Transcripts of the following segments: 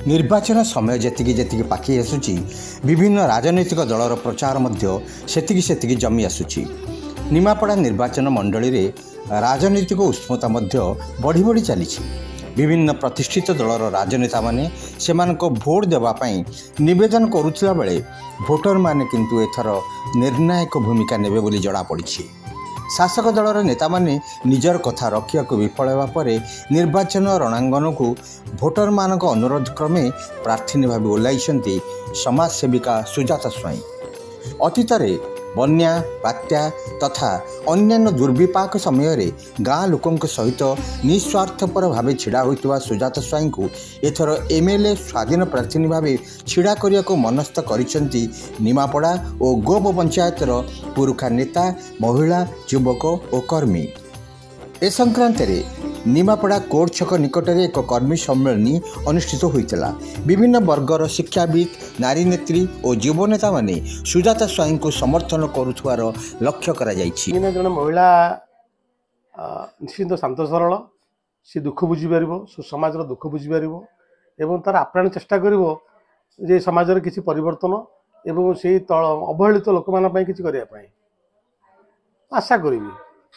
ନିର୍ବାଚନ ସମୟ ଯେତିକି ଯେତିକି ପାଖେଇ ଆସୁଛି, ବିଭିନ୍ନ ରାଜନୈତିକ ଦଳର ପ୍ରଚାର ମଧ୍ୟ ସେତିକି ସେତିକି ଜମି ଆସୁଛି। ନିମାପଡ଼ା ନିର୍ବାଚନ ମଣ୍ଡଳୀରେ ରାଜନୈତିକ ଉଷ୍ମତା ମଧ୍ୟ ବଢ଼ି ବଢ଼ି ଚାଲିଛି। ବିଭିନ୍ନ ପ୍ରତିଷ୍ଠିତ ଦଳର ରାଜନେତାମାନେ ସେମାନଙ୍କ ଭୋଟ ଦେବା ପାଇଁ ନିବେଦନ କରୁଥିବା ବେଳେ ଭୋଟରମାନେ କିନ୍ତୁ ଏଥର ନିର୍ଣ୍ଣାୟକ ଭୂମିକା ନେବେ ବୋଲି ଜଣାପଡ଼ିଛି। ଶାସକ ଦଳର ନେତାମାନେ ନିଜର କଥା ରଖିବାକୁ ବିଫଳ ହେବା ପରେ ନିର୍ବାଚନ ରଣାଙ୍ଗନକୁ ଭୋଟରମାନଙ୍କ ଅନୁରୋଧ କ୍ରମେ ପ୍ରାର୍ଥିନୀ ଭାବେ ଓହ୍ଲାଇଛନ୍ତି ସମାଜସେବିକା ସୁଜାତା ସ୍ୱାଇଁ। ଅତୀତରେ ବନ୍ୟା, ବାତ୍ୟା ତଥା ଅନ୍ୟାନ୍ୟ ଦୁର୍ବିପାକ ସମୟରେ ଗାଁ ଲୋକଙ୍କ ସହିତ ନିଃସ୍ୱାର୍ଥପର ଭାବେ ଛିଡ଼ା ହୋଇଥିବା ସୁଜାତା ସ୍ୱାଇଁଙ୍କୁ ଏଥର ଏମ୍ଏଲ୍ଏ ସ୍ୱାଧୀନ ପ୍ରାର୍ଥିନୀ ଭାବେ ଛିଡ଼ା କରିବାକୁ ମନସ୍ଥ କରିଛନ୍ତି ନିମାପଡ଼ା ଓ ଗୋପ ପଞ୍ଚାୟତର ପୁରୁଖା ନେତା, ମହିଳା, ଯୁବକ ଓ କର୍ମୀ। ଏ ସଂକ୍ରାନ୍ତରେ ନିମାପଡ଼ା କୋର୍ଟ ଛକ ନିକଟରେ ଏକ କର୍ମୀ ସମ୍ମିଳନୀ ଅନୁଷ୍ଠିତ ହୋଇଥିଲା। ବିଭିନ୍ନ ବର୍ଗର ଶିକ୍ଷାବିତ୍, ନାରୀନେତ୍ରୀ ଓ ଯୁବନେତାମାନେ ସୁଜାତା ସ୍ୱାଇଁଙ୍କୁ ସମର୍ଥନ କରୁଥିବାର ଲକ୍ଷ୍ୟ କରାଯାଇଛି। କାହିଁକିନା ଜଣେ ମହିଳା ନିଶ୍ଚିନ୍ତ ଶାନ୍ତ ସରଳ, ସେ ଦୁଃଖ ବୁଝିପାରିବ, ସେ ସମାଜର ଦୁଃଖ ବୁଝିପାରିବ ଏବଂ ତାର ଆପ୍ରାଣ ଚେଷ୍ଟା କରିବ ଯେ ସମାଜରେ କିଛି ପରିବର୍ତ୍ତନ ଏବଂ ସେଇ ତଳ ଅବହେଳିତ ଲୋକମାନଙ୍କ ପାଇଁ କିଛି କରିବା ପାଇଁ ଆଶା କରିବି।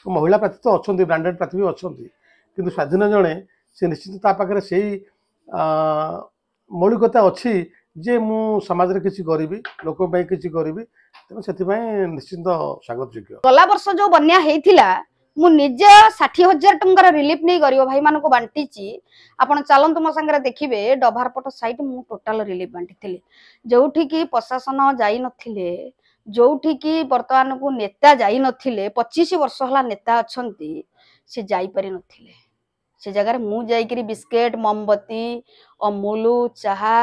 ମହିଳା ପ୍ରାର୍ଥୀ ତ ଅଛନ୍ତି, ବ୍ରାଣ୍ଡେଡ଼ ପ୍ରାର୍ଥୀ ବି ଅଛନ୍ତି, କିନ୍ତୁ ସ୍ୱାଧୀନ ଜଣେ ସେ ନିଶ୍ଚିତ ତା ପାଖରେ ସେଇ ମୌଳିକତା ଅଛି ଯେ ମୁଁ ସମାଜରେ କିଛି କରିବି, ଲୋକଙ୍କ ପାଇଁ କିଛି କରିବି। ତେଣୁ ସେଥିପାଇଁ ନିଶ୍ଚିନ୍ତ ସ୍ୱାଗତ ଯୋଗ୍ୟ। ଗଲା ବର୍ଷ ଯୋଉ ବନ୍ୟା ହେଇଥିଲା, ମୁଁ ନିଜେ 60,000 ଟଙ୍କାର ରିଲିଫ ନେଇ ଗରିବ ଭାଇମାନଙ୍କୁ ବାଣ୍ଟିଛି। ଆପଣ ଚାଲନ୍ତୁ ମୋ ସାଙ୍ଗରେ, ଦେଖିବେ ଡଭାରପଟ ସାଇଡ୍ ମୁଁ ଟୋଟାଲ ରିଲିଫ ବାଣ୍ଟିଥିଲି। ଯୋଉଠିକି ପ୍ରଶାସନ ଯାଇନଥିଲେ, ଯୋଉଠିକି ବର୍ତ୍ତମାନକୁ ନେତା ଯାଇନଥିଲେ, 25 ବର୍ଷ ହେଲା ନେତା ଅଛନ୍ତି, ସେ ଯାଇପାରି ନଥିଲେ, ସେ ଜାଗାରେ ମୁଁ ଯାଇକିରି ବିସ୍କେଟ, ମହମବତୀ, ଅମୁଲ ଚାହା,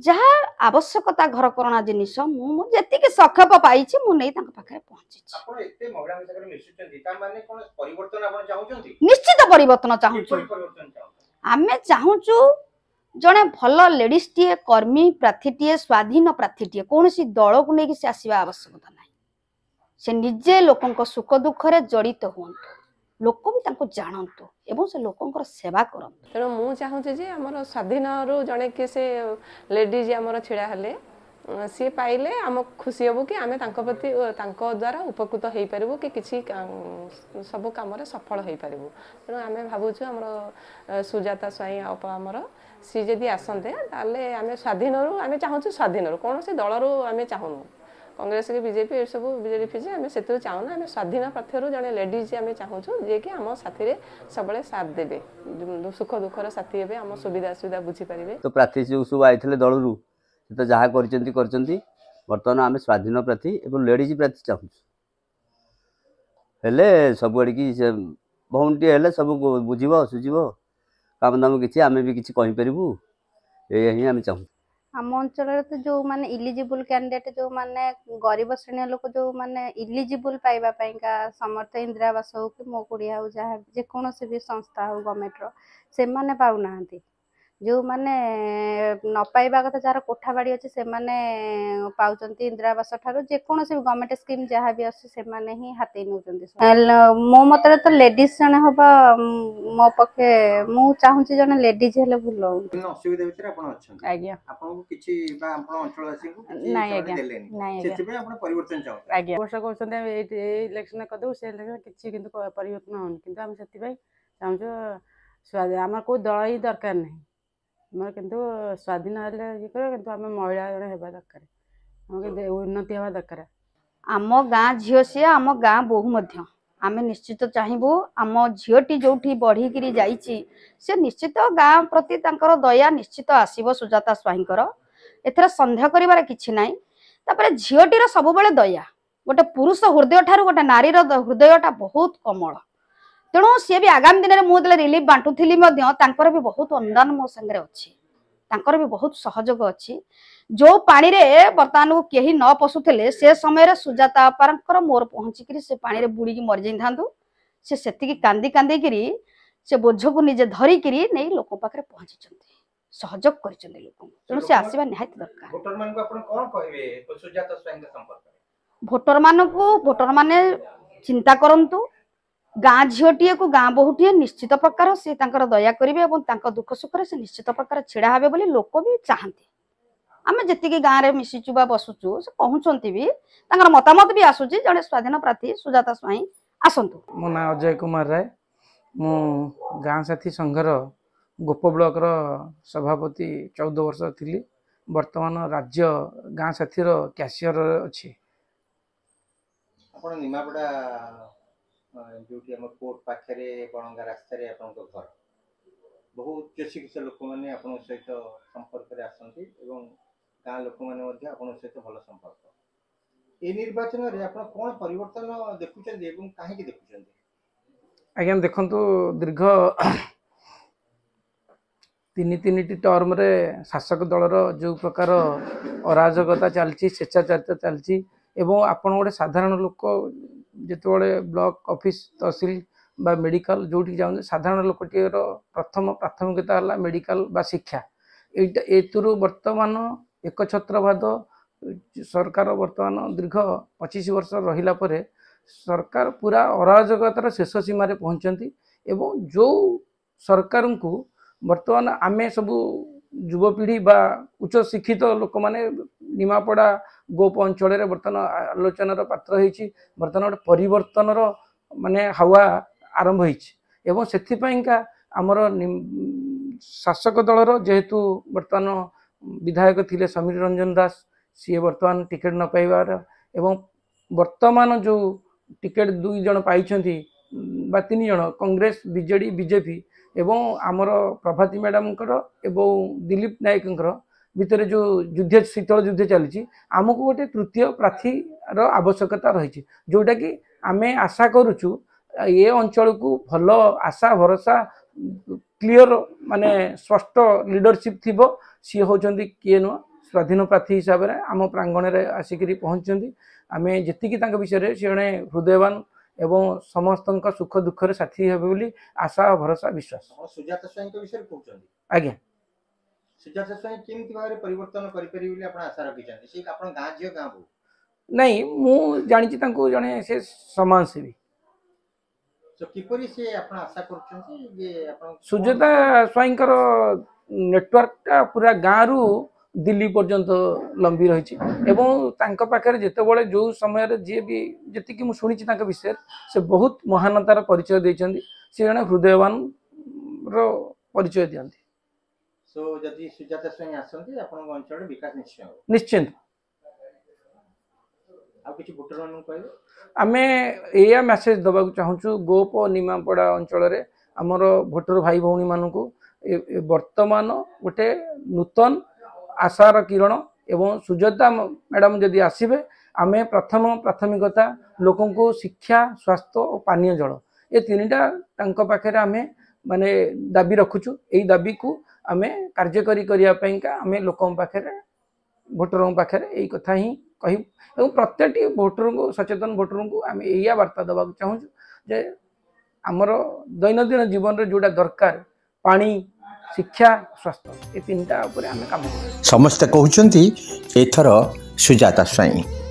ଯାହା ଆବଶ୍ୟକତା ଘରକରଣା ଜିନିଷ, ମୁଁ ଯେତିକି ସକ୍ଷମ ପାଇଛି ମୁଁ ନେଇ ତାଙ୍କ ପାଖରେ ପହଞ୍ଚିଛି। ଆପଣ ଏତେ ମହିଳାଙ୍କ ସାଙ୍ଗରେ ମିଶୁଛନ୍ତି, ତା ମାନେ କଣ ପରିବର୍ତ୍ତନ ଆପଣ ଚାହୁଁଛନ୍ତି? ନିଶ୍ଚିତ ପରିବର୍ତ୍ତନ ଚାହୁଁଛୁ। କିପରି ପରିବର୍ତ୍ତନ ଚାହୁଁଛନ୍ତି? ଆମେ ଚାହୁଁଛୁ ଜଣେ ଭଲ ଲେଡିଜଟିଏ, କର୍ମୀ ପ୍ରାର୍ଥୀଟିଏ, ସ୍ୱାଧୀନ ପ୍ରାର୍ଥୀଟିଏ, କୌଣସି ଦଳକୁ ନେଇକି ସେ ଆସିବା ଆବଶ୍ୟକତା ନାହିଁ। ସେ ନିଜେ ଲୋକଙ୍କ ସୁଖ ଦୁଃଖରେ ଜଡ଼ିତ ହୁଅନ୍ତୁ, ଲୋକ ବି ତାଙ୍କୁ ଜାଣନ୍ତୁ ଏବଂ ସେ ଲୋକଙ୍କର ସେବା କରନ୍ତୁ। ତେଣୁ ମୁଁ ଚାହୁଁଛି ଯେ ଆମର ସ୍ୱାଧୀନରୁ ଜଣେ କିଏ ସେ ଲେଡ଼ିଜ୍ ଆମର ଛିଡ଼ା ହେଲେ, ସିଏ ପାଇଲେ ଆମ ଖୁସି ହେବୁ କି ଆମେ ତାଙ୍କ ପ୍ରତି ତାଙ୍କ ଦ୍ୱାରା ଉପକୃତ ହେଇପାରିବୁ କି କିଛି ସବୁ କାମରେ ସଫଳ ହେଇପାରିବୁ। ତେଣୁ ଆମେ ଭାବୁଛୁ ଆମର ସୁଜାତା ସ୍ୱାଇଁ ଅପା ଆମର ସିଏ ଯଦି ଆସନ୍ତେ, ତାହେଲେ ଆମେ ସ୍ୱାଧୀନରୁ ଆମେ ଚାହୁଁଛୁ, ସ୍ୱାଧୀନରୁ, କୌଣସି ଦଳରୁ ଆମେ ଚାହୁଁନୁ। କଂଗ୍ରେସ କି ବିଜେପି ଏସବୁ ବିଜେଡି ଫିଜେ ଆମେ ସେଥିରୁ ଚାହୁଁନୁ। ଆମେ ସ୍ୱାଧୀନ ପ୍ରାର୍ଥୀରୁ ଜଣେ ଲେଡ଼ିଜ୍ ଆମେ ଚାହୁଁଛୁ, ଯିଏକି ଆମ ସାଥିରେ ସବୁବେଳେ ସାଥ ଦେବେ, ସୁଖ ଦୁଃଖର ସାଥୀ ହେବେ, ଆମ ସୁବିଧା ଅସୁବିଧା ବୁଝିପାରିବେ। ତ ପ୍ରାର୍ଥୀ ଯେଉଁ ସବୁ ଆଇଥିଲେ ଦଳରୁ, ସେ ତ ଯାହା କରିଛନ୍ତି କରିଛନ୍ତି। ବର୍ତ୍ତମାନ ଆମେ ସ୍ୱାଧୀନ ପ୍ରାର୍ଥୀ ଏବଂ ଲେଡ଼ିଜ୍ ପ୍ରାର୍ଥୀ ଚାହୁଁଛୁ। ହେଲେ ସବୁଆଡ଼ିକି ସେ ଭଉଣୀଟିଏ ହେଲେ ସବୁ ବୁଝିବ ସୁଝିବ, କାମ ଦାମ କିଛି ଆମେ ବି କିଛି କହିପାରିବୁ। ଏଇଆ ହିଁ ଆମେ ଚାହୁଁଛୁ। ଆମ ଅଞ୍ଚଳରେ ତ ଯେଉଁମାନେ ଇଲିଜିବୁଲ୍ କ୍ୟାଣ୍ଡିଡେଟ୍, ଯେଉଁମାନେ ଗରିବ ଶ୍ରେଣୀୟ ଲୋକ, ଯେଉଁମାନେ ଇଲିଜିବୁଲ୍ ପାଇବା ପାଇଁକା ସମର୍ଥ, ଇନ୍ଦିରା ଆବାସ ହଉ କି ମୋ କୁଡ଼ିଆ ହଉ, ଯାହା ଯେକୌଣସି ବି ସଂସ୍ଥା ହଉ ଗଭର୍ଣ୍ଣମେଣ୍ଟର, ସେମାନେ ପାଉନାହାନ୍ତି। ଯେଉଁମାନେ ନ ପାଇବା କଥା, ଯାହାର କୋଠା ବାଡ଼ି ଅଛି, ସେମାନେ ପାଉଛନ୍ତି। ଇନ୍ଦିରା ଆବାସ ଠାରୁ ଯେକୌଣସି ବି ଗଭର୍ଣ୍ଣମେଣ୍ଟ ସ୍କିମ୍ ଯାହା ବି ଆସୁଛି, ସେମାନେ ହିଁ ହାତେଇ ନେଉଛନ୍ତି। ମୋ ମତରେ ତ ଲେଡ଼ିଜ୍ ଜଣେ ହବା ମୋ ପକ୍ଷେ, ମୁଁ ଚାହୁଁଛି ଜଣେ ଲେଡ଼ିଜ୍ ହେଲେ ଭଲ। ବିଭିନ୍ନ ଅସୁବିଧା ଭିତରେ ଆପଣ ଅଛନ୍ତି? ଆଜ୍ଞା। ଆପଣଙ୍କୁ କିଛି ବା ଆପଣ ଅଞ୍ଚଳବାସୀଙ୍କୁ କିଛି ନାଇଁ ସେମାନେ ଆଜ୍ଞା। ଦେଲେନି? ନାଇଁ ଆଜ୍ଞା। ସେଥିପାଇଁ ଆପଣ ପରିବର୍ତ୍ତନ ଚାହୁଁଛନ୍ତି? ଆଜ୍ଞା। ବର୍ଷ କହୁଛନ୍ତି ଆମେ ଏଇଠି ଏଇ ଇଲେକ୍ସନ କରିଦେବୁ, ସେ ଇଲେକ୍ସନ, କିଛି କିନ୍ତୁ ପରିବର୍ତ୍ତନ ହଉନି। କିନ୍ତୁ ଆମେ ସେଥିପାଇଁ ଚାହୁଁଛୁ ଆମର କୋଉ ଦଳ ହିଁ ଦରକାର ନାହିଁ ଆମର, କିନ୍ତୁ ସ୍ୱାଧୀନ ହେଲେ ଇଏ କରିବ, କିନ୍ତୁ ଆମେ ମହିଳା ଜଣେ ହେବା ଦରକାର, ଆମର ଉନ୍ନତି ହେବା ଦରକାର। ଆମ ଗାଁ ଝିଅ ସିଏ, ଆମ ଗାଁ ବୋହୂ ମଧ୍ୟ। ଆମେ ନିଶ୍ଚିତ ଚାହିଁବୁ ଆମ ଝିଅଟି ଯୋଉଠି ବଢିକିରି ଯାଇଛି, ସେ ନିଶ୍ଚିତ ଗାଁ ପ୍ରତି ତାଙ୍କର ଦୟା ନିଶ୍ଚିତ ଆସିବ ସୁଜାତା ସ୍ୱାଇଁଙ୍କର, ଏଥିରେ ସନ୍ଦେହ କରିବାର କିଛି ନାହିଁ। ତାପରେ ଝିଅଟିର ସବୁବେଳେ ଦୟା, ଗୋଟେ ପୁରୁଷ ହୃଦୟ ଠାରୁ ଗୋଟେ ନାରୀର ହୃଦୟଟା ବହୁତ କୋମଳ। ତେଣୁ ସିଏ ବି ଆଗାମୀ ଦିନରେ, ମୁଁ ଯେତେବେଳେ ରିଲିଫ ବାଣ୍ଟୁଥିଲି ମଧ୍ୟ, ତାଙ୍କର ବି ବହୁତ ଅନୁଦାନ ମୋ ସାଙ୍ଗରେ ଅଛି, ତାଙ୍କର ବି ବହୁତ ସହଯୋଗ ଅଛି। ଯୋଉ ପାଣିରେ ବର୍ତ୍ତମାନ କେହି ନ ପଶୁଥିଲେ, ସେ ସମୟରେ ସୁଜାତା ଅପାଙ୍କର ମୋର ପହଞ୍ଚିକିରି ସେ ପାଣିରେ ବୁଡ଼ିକି ମରିଯାଇଥାନ୍ତୁ। ସେ ସେତିକି କାନ୍ଦି କାନ୍ଦିକିରି ସେ ବୋଝକୁ ନିଜେ ଧରିକିରି ନେଇ ଲୋକଙ୍କ ପାଖରେ ପହଞ୍ଚିଛନ୍ତି, ସହଯୋଗ କରିଛନ୍ତି ଲୋକଙ୍କୁ। ତେଣୁ ସେ ଆସିବା ନିହାତି ଦରକାର। ଭୋଟର ମାନଙ୍କୁ ଆପଣ କଣ କହିବେ ସୁଜାତା ସ୍ୱାଇଁଙ୍କ ସମ୍ପର୍କରେ? ଭୋଟର ମାନଙ୍କୁ, ଭୋଟର ମାନେ ଚିନ୍ତା କରନ୍ତୁ। ଗାଁ ଝିଅଟିଏକୁ ଗାଁ ବୋହୂଟିଏ ନିଶ୍ଚିତ ପ୍ରକାର ସେ ତାଙ୍କର ଦୟା କରିବେ ଏବଂ ତାଙ୍କ ଦୁଃଖ ସୁଖରେ ସେ ନିଶ୍ଚିତ ପ୍ରକାର ଛିଡ଼ା ହେବେ ବୋଲି ଲୋକ ବି ଚାହାନ୍ତି। ଆମେ ଯେତିକି ଗାଁରେ ମିଶିଛୁ ବା ବସୁଛୁ, ସେ କହୁଛନ୍ତି ବି, ତାଙ୍କର ମତାମତ ବି ଆସୁଛି ଜଣେ ସ୍ୱାଧୀନ ପ୍ରାର୍ଥୀ ସୁଜାତା ସ୍ୱାଇଁ ଆସନ୍ତୁ। ମୋ ନାଁ ଅଜୟ କୁମାର ରାୟ। ମୁଁ ଗାଁ ସାଥୀ ସଂଘର ଗୋପ ବ୍ଲକର ସଭାପତି 14 ବର୍ଷ ଥିଲି। ବର୍ତ୍ତମାନ ରାଜ୍ୟ ଗାଁ ସାଥୀର କ୍ୟାସିୟର ଅଛି। ଆପଣ ନିମାପଡ଼ା, ଯୋଉଠି ଆମ କୋର୍ଟ ପାଖରେ ବଣଙ୍ଗା ରାସ୍ତାରେ ଆପଣଙ୍କ ଘର। ବହୁ ଉଚ୍ଚଶିକ୍ଷିତ ଲୋକମାନେ ଆପଣଙ୍କ ସହିତ ସମ୍ପର୍କରେ ଆସନ୍ତି ଏବଂ ଗାଁ ଲୋକମାନେ ମଧ୍ୟ ଆପଣଙ୍କ ସହିତ ଭଲ ସମ୍ପର୍କ। ଏ ନିର୍ବାଚନରେ ଆପଣ କ'ଣ ପରିବର୍ତ୍ତନ ଦେଖୁଛନ୍ତି ଏବଂ କାହିଁକି ଦେଖୁଛନ୍ତି? ଆଜ୍ଞା ଦେଖନ୍ତୁ, ଦୀର୍ଘ ତିନି ତିନିଟି ଟର୍ମରେ ଶାସକ ଦଳର ଯେଉଁ ପ୍ରକାର ଅରାଜକତା ଚାଲିଛି, ସ୍ବେଚ୍ଛାଚାରିତା ଚାଲିଛି ଏବଂ ଆପଣ ଗୋଟେ ସାଧାରଣ ଲୋକ ଯେତେବେଳେ ବ୍ଲକ ଅଫିସ, ତହସିଲ ବା ମେଡ଼ିକାଲ ଯେଉଁଠିକି ଯାଉଛନ୍ତି, ସାଧାରଣ ଲୋକଟିର ପ୍ରଥମ ପ୍ରାଥମିକତା ହେଲା ମେଡ଼ିକାଲ ବା ଶିକ୍ଷା। ଏଇଟା ଏଥିରୁ ବର୍ତ୍ତମାନ ଏକଛତ୍ରବାଦ ସରକାର ବର୍ତ୍ତମାନ ଦୀର୍ଘ 25 ବର୍ଷ ରହିଲା ପରେ ସରକାର ପୁରା ଅରାଜକତାର ଶେଷ ସୀମାରେ ପହଞ୍ଚିଛନ୍ତି ଏବଂ ଯେଉଁ ସରକାରଙ୍କୁ ବର୍ତ୍ତମାନ ଆମେ ସବୁ ଯୁବପିଢ଼ି ବା ଉଚ୍ଚ ଶିକ୍ଷିତ ଲୋକମାନେ ନିମାପଡ଼ା ଗୋପ ଅଞ୍ଚଳରେ ବର୍ତ୍ତମାନ ଆଲୋଚନାର ପାତ୍ର ହେଇଛି। ବର୍ତ୍ତମାନ ଗୋଟେ ପରିବର୍ତ୍ତନର ମାନେ ହାୱା ଆରମ୍ଭ ହେଇଛି ଏବଂ ସେଥିପାଇଁକା ଆମର ଶାସକ ଦଳର ଯେହେତୁ ବର୍ତ୍ତମାନ ବିଧାୟକ ଥିଲେ ସମୀର ରଞ୍ଜନ ଦାସ, ସିଏ ବର୍ତ୍ତମାନ ଟିକେଟ୍ ନ ପାଇବାର ଏବଂ ବର୍ତ୍ତମାନ ଯେଉଁ ଟିକେଟ୍ 2 ଜଣ ପାଇଛନ୍ତି ବା 3 ଜଣ, କଂଗ୍ରେସ, ବିଜେଡ଼ି, ବିଜେପି ଏବଂ ଆମର ପ୍ରଭାତୀ ମ୍ୟାଡ଼ାମଙ୍କର ଏବଂ ଦିଲ୍ଲୀପ ନାୟକଙ୍କର ଭିତରେ ଯେଉଁ ଯୁଦ୍ଧ, ଶୀତଳ ଯୁଦ୍ଧ ଚାଲିଛି, ଆମକୁ ଗୋଟେ ତୃତୀୟ ପ୍ରାର୍ଥୀର ଆବଶ୍ୟକତା ରହିଛି, ଯେଉଁଟାକି ଆମେ ଆଶା କରୁଛୁ ଏ ଅଞ୍ଚଳକୁ ଭଲ ଆଶା ଭରସା କ୍ଲିଅର ମାନେ ସ୍ପଷ୍ଟ ଲିଡରସିପ୍ ଥିବ। ସିଏ ହେଉଛନ୍ତି କିଏ ନୁହଁ, ସ୍ୱାଧୀନ ପ୍ରାର୍ଥୀ ହିସାବରେ ଆମ ପ୍ରାଙ୍ଗଣରେ ଆସିକରି ପହଞ୍ଚିଛନ୍ତି। ଆମେ ଯେତିକି ତାଙ୍କ ବିଷୟରେ, ସେ ଜଣେ ହୃଦୟବାନ ଏବଂ ସମସ୍ତଙ୍କ ସୁଖ ଦୁଃଖରେ ସାଥୀ ହେବେ ବୋଲି ଆଶା, ଭରସା, ବିଶ୍ୱାସ। ଆପଣ ସୁଜାତା ସ୍ୱାଇଁଙ୍କ ବିଷୟରେ କହୁଛନ୍ତି? ଆଜ୍ଞା। ସୁଜାତା ସ୍ୱାଇଁ କେମିତି ଭାବରେ ପରିବର୍ତ୍ତନ କରିପାରିବେ ବୋଲି ଆପଣ ଆଶା ରଖିଛନ୍ତି? ସେ ଆପଣ ଗାଁ ଝିଅ, ଗାଁ ବୋହୂ। ନାଇଁ, ମୁଁ ଜାଣିଛି ତାଙ୍କୁ, ଜଣେ ସେ ସମାଜସେବୀ। ତ କିପରି ସେ ଆପଣ ଆଶା କରୁଛନ୍ତି ଯେ ଆପଣ ସୁଜାତା ସ୍ୱାଇଁଙ୍କର ନେଟୱାର୍କଟା ପୁରା ଗାଁରୁ ଦିଲ୍ଲୀ ପର୍ଯ୍ୟନ୍ତ ଲମ୍ବି ରହିଛି ଏବଂ ତାଙ୍କ ପାଖରେ ଯେତେବେଳେ ଯେଉଁ ସମୟରେ ଯିଏ ବି, ଯେତିକି ମୁଁ ଶୁଣିଛି ତାଙ୍କ ବିଷୟରେ, ସେ ବହୁତ ମହାନତାର ପରିଚୟ ଦେଇଛନ୍ତି। ସେ ଜଣେ ହୃଦୟବାନର ପରିଚୟ ଦିଅନ୍ତି। ସୋ ଯଦି ସୁଜାତା ସ୍ୱାଇଁ ଆସନ୍ତି, ଆପଣଙ୍କ ଅଞ୍ଚଳରେ ବିକାଶ ନିଶ୍ଚୟ ହେବ? ନିଶ୍ଚିନ୍ତ। ଆଉ କିଛି ଭୋଟର ମାନଙ୍କୁ କହିବେ? ଆମେ ଏଇଆ ମେସେଜ ଦେବାକୁ ଚାହୁଁଛୁ ଗୋପ ନିମାପଡ଼ା ଅଞ୍ଚଳରେ ଆମର ଭୋଟର ଭାଇ ଭଉଣୀମାନଙ୍କୁ, ବର୍ତ୍ତମାନ ଗୋଟେ ନୂତନ ଆଶାର କିରଣ ଏବଂ ସୁଜାତା ମ୍ୟାଡ଼ାମ ଯଦି ଆସିବେ, ଆମେ ପ୍ରଥମ ପ୍ରାଥମିକତା ଲୋକଙ୍କୁ ଶିକ୍ଷା, ସ୍ୱାସ୍ଥ୍ୟ ଓ ପାନୀୟ ଜଳ, ଏ ତିନିଟା ତାଙ୍କ ପାଖରେ ଆମେ ମାନେ ଦାବି ରଖୁଛୁ। ଏଇ ଦାବିକୁ ଆମେ କାର୍ଯ୍ୟକାରୀ କରିବା ପାଇଁକା ଆମେ ଲୋକଙ୍କ ପାଖରେ, ଭୋଟରଙ୍କ ପାଖରେ ଏଇ କଥା ହିଁ କହିବୁ ଏବଂ ପ୍ରତ୍ୟେକଟି ଭୋଟରଙ୍କୁ, ସଚେତନ ଭୋଟରଙ୍କୁ ଆମେ ଏଇଆ ବାର୍ତ୍ତା ଦେବାକୁ ଚାହୁଁଛୁ ଯେ ଆମର ଦୈନନ୍ଦିନ ଜୀବନରେ ଯେଉଁଟା ଦରକାର, ପାଣି, ଶିକ୍ଷା, ସ୍ୱାସ୍ଥ୍ୟ, ଏ ତିନିଟା ଉପରେ ଆମେ କାମ କରୁ। ସମସ୍ତେ କହୁଛନ୍ତି ଏଥର ସୁଜାତା ସ୍ୱାଇଁ।